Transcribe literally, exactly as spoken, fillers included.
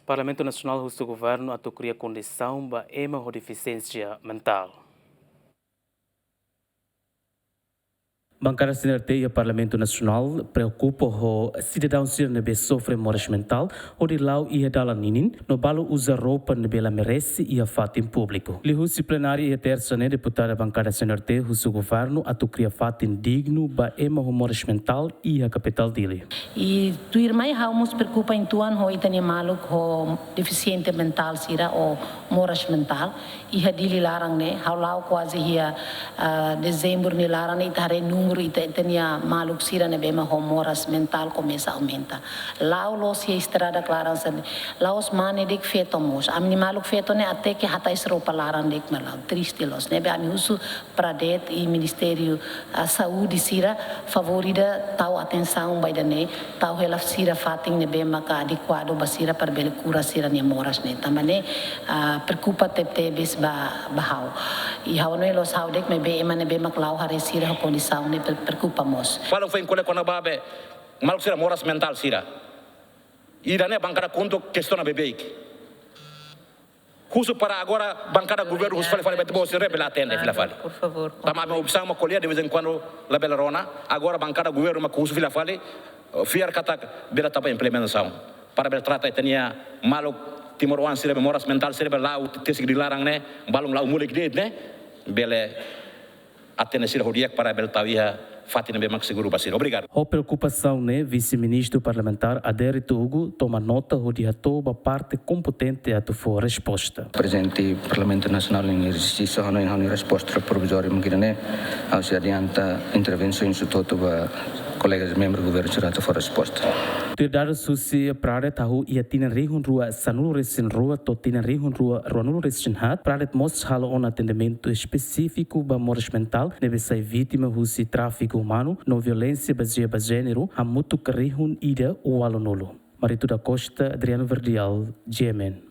Parlamentu Nasionál husu governu atu kria kondisaun ba ema ho defisiénsia mentál. Bankada C N R T iha Parlamentu Nasionál preokupa ho sidadaun sira ne'ebé sofre moras mentál hodi la'o iha dalan ninin no balu uza roupa ne'ebé la merese iha fatin públiku. Liuhusi plenária iha Tersa ne'e, deputada bankada C N R T husu governu atu kria fatin dignu ba ema ho moras mentál iha kapitál Dili. I tuirmai ha'u mós preokupa uitoan ho ita-nia maluk ho defisiente mentál sira ou moras mentál. Iha Dili laran ne'e, ha'u la'o kuaze iha, ah, Dezembru nia laran ne'e, ita haree númeru ita, ita-nia maluk sira ne'ebé mak ho moras mentál komesa aumenta. La'o loos iha estrada klaran sira ne'e, la'ós mane de'it, feto mós. Ami-nia maluk feto ne'e até ke hatais roupa laran de'it mak la'o, triste loos. Ne'ebé ami husu Pradet i Ministériu, ah, Saúde sira, favór ida tau atensaun ba ida-ne'e, tau hela sira fatin ne'ebé maka adekuadu ba sira para bele kura sira-nia moras ne'e. Tanba ne'e, ah, preokupa tebetebes ba, ba ha'u. I ha'u hanoin la'ós ha'u de'it, maibé ema ne'ebé mak la'o haree sira ho kondisaun ne'e pre-, preokupa mós. Fala foin ko'alia kona-ba be, maluk sira moras mentál sira. Ida-ne'e bankada KHUNTO kestiona beibeik. Husu para agora bankada governu husu fali-fali ba ita-boot sira bele atende fila fali. Por favor. Tanba ami obrigasaun mak ko'alia de vez em quando labele rona. Agora bankada governu mak husu fila fali, eh, fiar katak bele tau ba implementasaun. Para bele trata ita-nia maluk timoroan sira be moras mentál sira be la'o tesik Dili laran ne'e, balun la'o molik de'it ne'e, bele atende sira ho di'ak para bele tau iha fatin ne'ebé mak seguru ba sira. Obrigadu. Ho preokupasaun ne'e, Vise-Ministru Parlamentár Adérito Hugo toma nota hodi hato'o ba parte kompetente atu fó resposta. Prezidente Parlamentu Nasionál nia ezersisu, ha'u-nia, ha'u-nia resposta provizóriu mak ida-ne'e, ha'u sei adianta intervensaun hotu-hotu ba kolegas membru governu sira atu fó resposta. Tuir dadus husi Pradet, hahú iha tinan rihun rua sanulu-resin-rua to'o tinan rihun rua ruanulu-resin-haat, Pradet mós halo ona atendimentu espesífiku ba moras mentál ne'ebé sai vítima husi tráfiku umanu no violénsia bazeia ba jéneru hamutuk rihun ida ualunulu. Marito da Costa, Adriano Verdial, G M N.